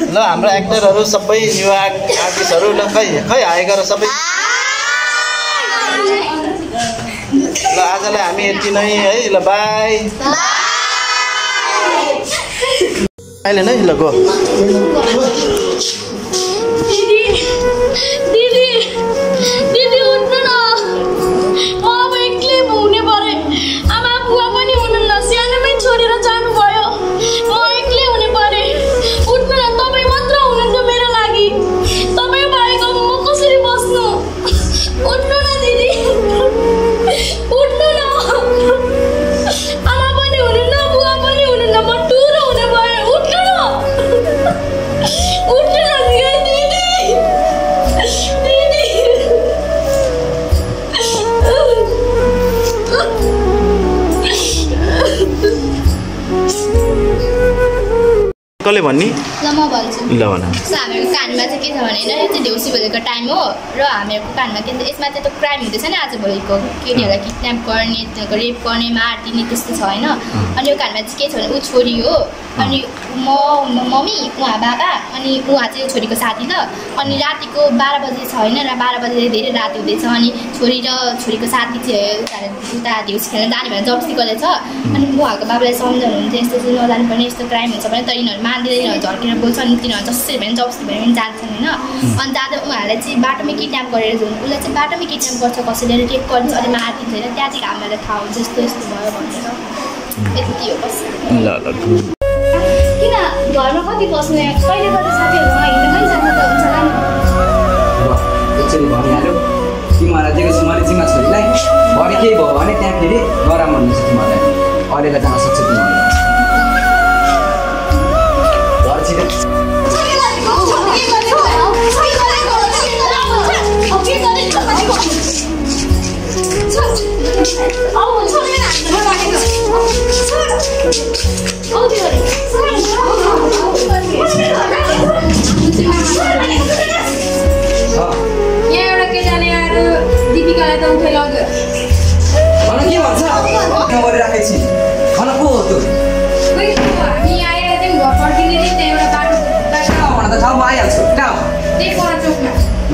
ल हाम्रो एक्टरहरू सबै न्यू आर्टिस्टहरू ल खै हाई गर सबै। ल आजलाई हामी यति नै है। ल बाई अहिले नै ल गो। कसले भन्नी? ल म भन्छु। ल भन। हामीहरूको कानमा चाहिँ के छ भने यो चाहिँ देउसी भैलोको टाइम हो र हामीहरूको कानमा के यसमा चाहिँ त क्राइम हुँदैछ नि आजभोलिको केटीहरूलाई किडन्याप गर्ने रेप गर्ने मारिदिने त्यस्तो छ होइन। अनि यो कानमा चाहिँ के छ भने ऊ छोरी हो अनि म मम्मी उहाँ बाबा अनि उहाँ चाहिँ छोरीको साथी ल। अनि रातिको 12 बजे छ होइन र 12 बजे धेरै राति हुँदैछ अनि छोरी र छोरीको साथी चाहिँ उता देउसी खेल्न जाने भनेर जब्सी गरेछ। अनि उहाँको बाबालाई सम्झाउनुहुन्थ्यो यस्तो चाहिँ नजानुपर्ने यस्तो क्राइम हुन्छ भने तर यिनीहरू मान्दिँदैन झर्केर बोल्छ अनि तिनीहरू जसरी भने जब्सी भने पनि जान्छन् होइन। अनि जाँदा उहाँहरूलाई चाहिँ बाटोमै किडन्याप गरेर जाउँ उसलाई चाहिँ बाटोमै किडन्याप गर्छ कसैले रेप गर्छ अनि मारिदिन्छ होइन। त्यहाँ चाहिँ हामीलाई थाहा हुन्छ यस्तो यस्तो भयो भनेर यति हो बस। किन घरमा कति बस्नु कहिले कति साथीहरूसँग हिँड्नु पनि जानु त हुन्छ होला नि। एकचोटि भनिहाल्यो तिमीहरूलाई दिएको छु मैले जिम्मा छोरीलाई भरे केही भयो भने त्यहाँ फेरि नराम्रो हुनेछ तिमीहरूलाई अहिलेलाई जान सक्छ तिमीहरू घर छिटो। यहाँ एउटा केटाले आएर दिपिकालाई त उठै लग्यो। भन के भन्छ गरिराखेको छु भन को हो त्यो? हामी आएर चाहिँ घर फर्किने नि त्यहाँ एउटा बाटो भन त ठाउँमा आइहाल्छु कहाँ हो? त्यही पर चोकमा। ल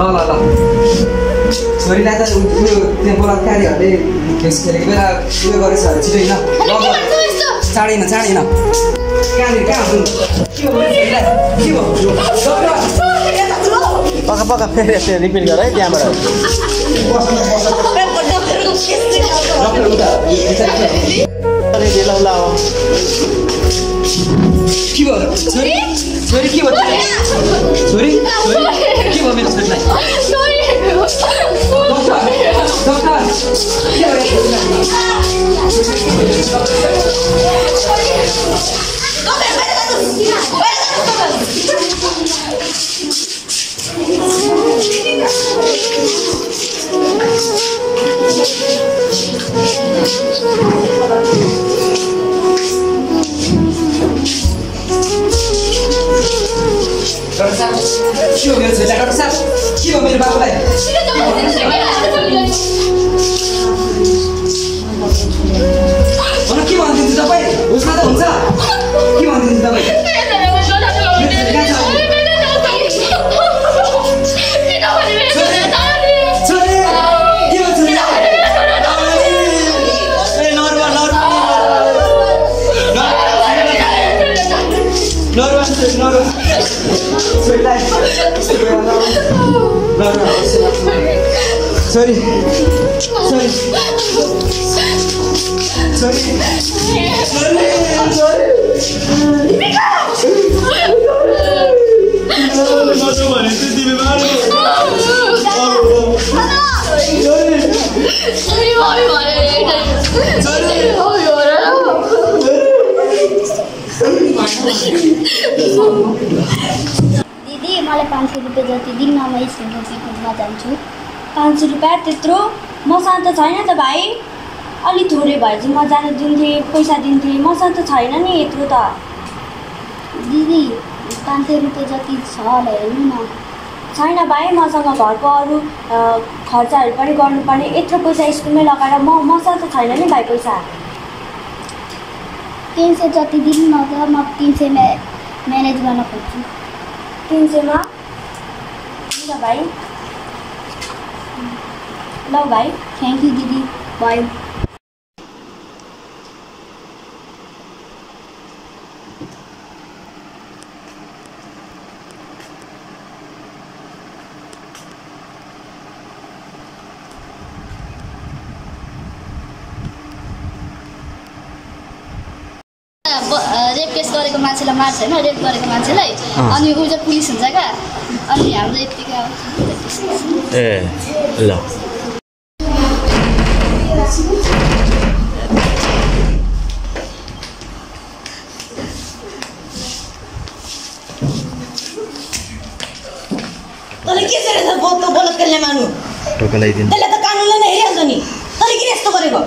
छोरीलाई त उयो त्यहाँ बलात्कारीहरूले खेस खेलेको बेला उयो गरेछ अरे छिटो हिँड चाँडै हिँड कहाँनिर कहाँ हुनु के भयो पक्का फेरि रिपिट गर है त्यहाँबाट। के भयो छोरी के भयो छोरी के भयो मेरो छोरीलाई? डाक्टर साहब के हो मेरो छोरीलाई? डाक्टर साहब के हो मेरो बाबुलाई? के भनिदिन्छु तपाईँ उसमा त हुन्छ के भनिदिन्छु तपाईँ? Sorry. दिदी मलाई 500 रुपियाँ जति दिन न म स्कुलको पिकनिकमा जान्छु। 500 रुपियाँ त्यत्रो मसँग त छैन त भाइ। अलि थोरै भए चाहिँ म जान दिन्थेँ पैसा दिन्थेँ मसँग त छैन नि यत्रो त। दिदी 500 रुपियाँ जति छ होला हेर्नु न। छैन भाइ मसँग घरको अरू खर्चहरू पनि गर्नुपर्ने यत्रो पैसा स्कुलमै लगाएर मसँग त छैन नि भाइ पैसा। 300 जति दिनु न त म 300 म्यानेज गर्न खोज्छु। 300 मा ल भाइ ल भाइ थ्याङ्क यू दिदी भयो रेप केस गरेको मान्छेलाई मार्छ होइन रेप गरेको मान्छेलाई अनि ऊ चाहिँ पुलिस हुन्छ क्या अनि हाम्रो यत्तिकै ए ल तँले के गरेछ बलात्कारले मान्नु टोका लगाइदिनु त्यसले त कानुनले नै हेरिहाल्छ नि तँले किन यस्तो गरेको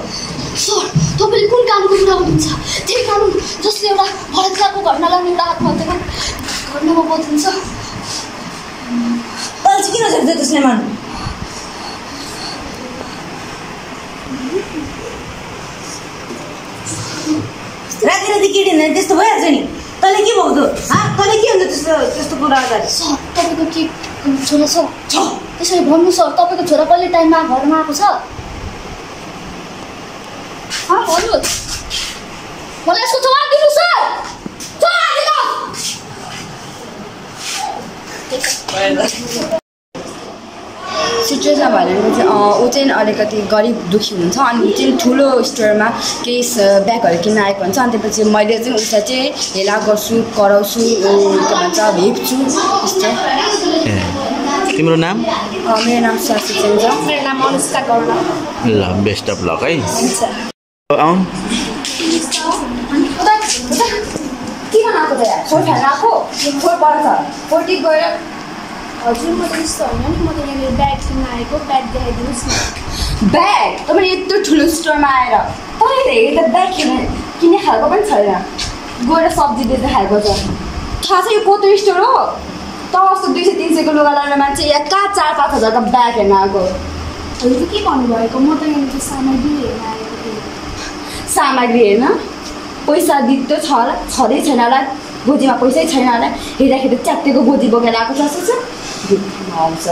सर तपाईँले कुन कानुनको कुरा गर्नुहुन्छ त्यही कानुन जसले एउटा बलात्कारको घटनालाई एउटा आत्महत्याको घटनामा बदलिन्छ तँले चाहिँ किन सक्छ त्यसले मान्नु राति राति केटी हुँदैन त्यस्तो भइहाल्छ नि तँले के भएको तँले के हुन्छ त्यस्तो कुरा अगाडि सर तपाईँको के छोरा छ त्यसरी भन्नु सर तपाईँको छोरा कहिले टाइममा घरमा आएको छ भन्नुहोस् मलाई यसको जवाब दिनु सर सिचुएसन भनेको चाहिँ ऊ चाहिँ अलिकति गरिब दुःखी हुन्छ अनि ऊ चाहिँ ठुलो स्टोरमा केही ब्यागहरू किन्न आएको हुन्छ अनि त्यसपछि मैले चाहिँ उसलाई चाहिँ हेला गर्छु कराउँछु के भन्छ भेट्छु त्यस्तो तिम्रो नाम मेरो नाम सासु चाहिँ छ मेरो नाम अनुष्का गौडा ल बेस्ट अफ लक है आउन किन आएको त यहाँ फोर खान आएको फोर पर्छ फोर्टी गएर हजुर म त यस्तो होइन नि म त यहाँनिर ब्याग किन्न आएको ब्याग देखाइदिनुहोस् न ब्याग तपाईँले यत्रो ठुलो स्टोरमा आएर तपाईँले हेरेर त ब्याग किन्ने खालको पनि छैन गएर सब्जी बेच्दै खाएको छ थाहा छ यो कोतो स्टोर हो त जस्तो 200-300 को लुगा लगाएर मान्छे यहाँ कहाँ 4-5 हजारको ब्याग हेर्न आएको हजुर के भन्नुभएको म त यहाँनिर सामग्री हेर्न आएको थिएँ सामग्री हेर्न पैसा दिँदो छ होला छँदै छैन होला गोजीमा पैसै छैन होला हेर्दाखेरि च्यात्तेको गोजी बोकेर आएको छ जस्तो आउँछ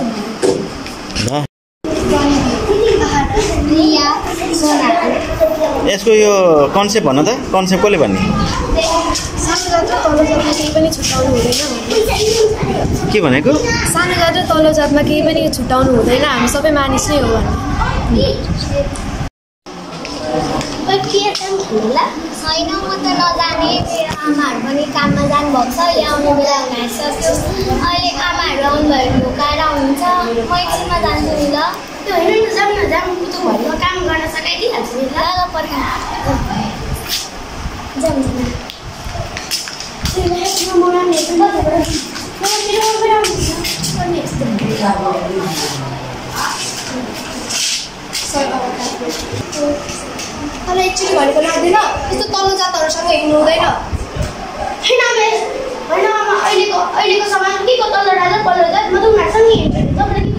यसको यो कन्सेप्ट भन त कन्सेप्ट कसले भन्ने के भनेको सानो जात र तल्लो जातमा केही पनि छुट्याउनु हुँदैन हामी सबै मानिस नै हो छैन म त नजाने मेरो आमाहरू पनि काममा जानुभएको छ यहाँ आउने बेला हुन आइसक्यो अहिले आमाहरू आउनुभयो ढोकाएर आउनुहुन्छ म एकछिनमा जान्छु नि ल त्यो होइन नि जाउँ न जाउँ त घरमा काम गर्न सकाइदिइहाल्छु नि ल ल पर्खा जाउँ तर एकचोटि भनेको लाग्दैन यस्तो तल्लो जातहरूसँग हिँड्नु हुँदैन होइन आमा अहिलेको समाजमा के को तल्लो राजा पल्लो जात म त उनीहरूसँग हिँड्छु तपाईँले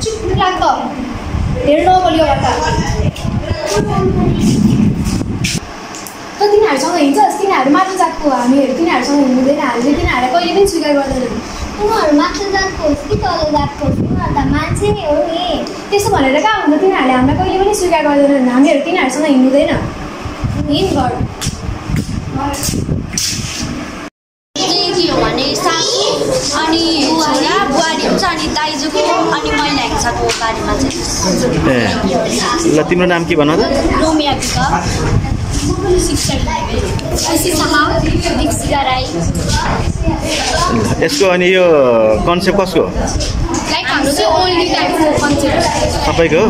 चुप लाग्छ हेर्नु नबोल्यो त तिनीहरूसँग हिँड्छस् तिनीहरू माथि जातको हामीहरू तिनीहरूसँग हिँड्नु हुँदैन हामीले तिनीहरूलाई कहिले पनि स्वीकार गर्दैनौँ उनीहरू माथि जातको होस् कि तल्लो जातको होस् उनीहरू त मान्छे नै हो नि त्यसो भनेर कहाँ हुन्छ तिनीहरूले हामीलाई कहिले पनि स्वीकार गर्दैनन् हामीहरू तिनीहरूसँग हिँड्नु हुँदैन हिँड घर के हो भने सासू अनि छोरा बुहारी हुन्छ अनि दाइजूको अनि महिला हिंसाको बारेमा चाहिँ ल तिम्रो नाम के भन त रोमिया दीक्षिका राई यसको अनि यो कन्सेप्ट कसको लाइक हाम्रो चाहिँ ओन्ली टाइपको कन्सेप्ट सबैको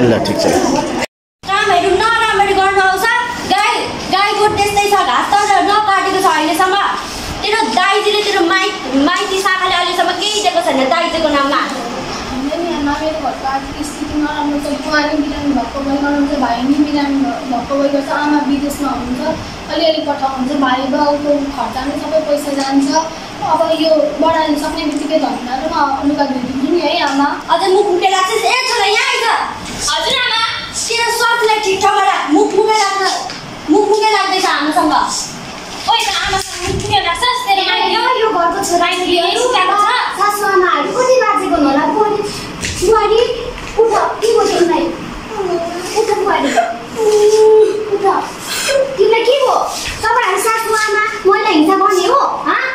ल ठिक छ कामहरू नराम्ररी गर्नु आउँछ गाईको त्यस्तै छ घाँस त नकाटेको छ अहिलेसम्म तेरो दाइजीले तेरो माइती शाखाले अहिलेसम्म केही दिएको छैन दाइजीको नाममा मेरो घरको आर्थिक स्थिति नराम्रो छ बुहारी बिरामी भएको गइरहनुहुन्छ भाइ नि बिरामी भएको गइरहेको छ आमा विदेशमा हुनुहुन्छ अलिअलि पठाउनुहुन्छ भाइ बाउको खर्चामा सबै पैसा जान्छ अब यो बढाल्न सक्ने बित्तिकै धन्दाहरूमा लुगा धोइदिन्छु नि है आमा अझै मुख मुखे लाग्छ ए छोरा यहाँ आइज हजुर आमा तेरो स्वास्थ्यलाई ठिक ठाउँमा राख मुख मुखे लाग्दैछ हामीसँग ओइ त आमासँग मुख लाग्छ तेरो यो घरको छोरा बाइकले सुकाएको छ सासूआमाहरू कति बाजेको होला बुहारी बुहारी उठ के भयो तिमीलाई उठ बुहारी उठ तिमीलाई के भयो तपाईँहरू सासूआमा मैले हिंसा गर्ने हो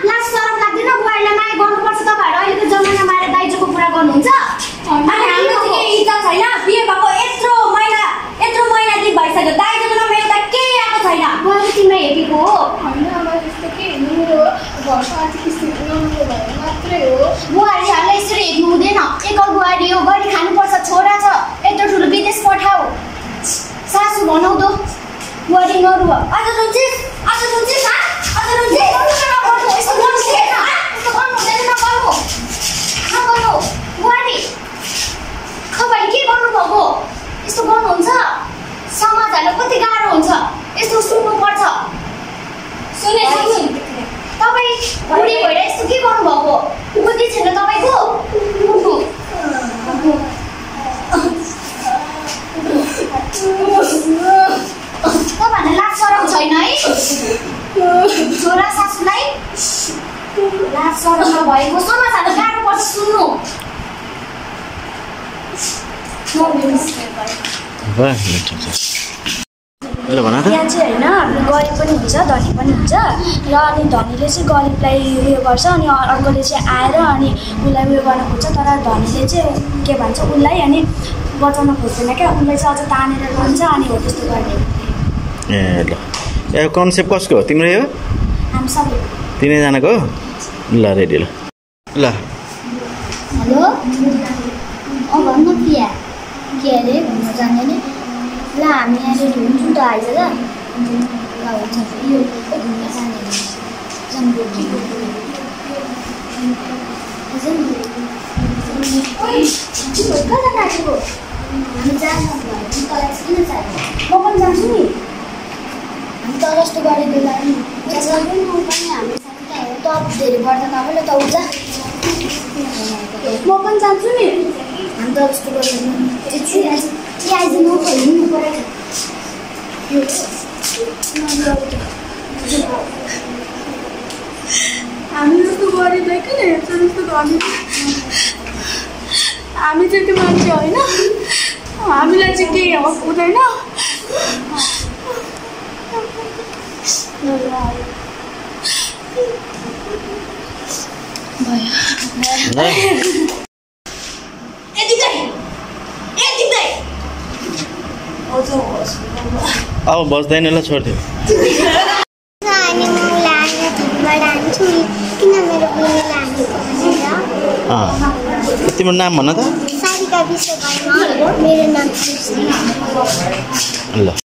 लाज सरम लाग्दैन बुहारीलाई माया गर्नुपर्छ तपाईँहरू अहिलेको जमानामा आएर दाइजोको कुरा गर्नुहुन्छ अनि हाम्रो चाहिँ केही इज्जत छैन बिहे भएको यत्रो महिनादेखि भइसक्यो दाइजोको नाम एउटा केही आएको छैन बुहारी तिमीलाई हेपेको हो होइन अब त्यस्तो के मेरो घरको आर्थिक स्थिति नराम्रो भएर मात्रै हो बुहारीहरूलाई यसरी हेर्नु हुँदैन एकल बुहारी हो गरी खानुपर्छ छोरा छ यत्रो ठुलो विदेश पठाऊ सासू भनाउँदो बुहारी नरुव अझ रुन्चिस बुहारी खबरी के गर्नुभएको यस्तो गर्नुहुन्छ समाजहरूलाई कति गाह्रो हुन्छ यस्तो सुन्नुपर्छ तपाईँ बुढी भएर यस्तो के गर्नुभएको बुद्धि छैन तपाईँको तपाईँहरूलाई लाज सरम छैन है छोरा सासूलाई लाज सरम नभएको समाजहरूलाई गाह्रो पर्छ सुन्नु यहाँ चाहिँ होइन गरिब पनि हुन्छ धनी पनि हुन्छ र अनि धनीले चाहिँ गरिबलाई उयो गर्छ अनि अर्कोले चाहिँ आएर अनि उसलाई उयो गर्न खोज्छ तर धनीले चाहिँ के भन्छ उसलाई अनि बचाउन खोज्दैन क्या उसलाई चाहिँ अझ तानेर लान्छ अनि हो त्यस्तो गर्ने ए ल यो कन्सेप्ट कसको हो तिम्रै हो हामी सबै तिनैजनाको हो ल रेडी ल हेलो भन्नु प्रिया के अरे घुम्न जाने नि ल हामी यहाँ रेडी हुन्छौँ त आइज ल हुन्छ यो घुम्न जाने कता नाचेको हामी जानु तँलाई किन चाहियो म पनि जान्छु नि हामी त जस्तो गरेको लागि पनि हामी साथी त धेरै गर्दा नभए त उजा म पनि जान्छु नि हामी त जस्तो गरेको आइदिनु हिँड्नु पऱ्यो हामी जस्तो गरिबलाई किन हेर्छ जस्तो धनी हामी चाहिँ त्यो मान्छे होइन हामीलाई चाहिँ केही हक हुँदैन अब बस्दैन ल छोडिदियो तिम्रो नाम भन त सारिका विश्वकर्मा मेरो नाम ल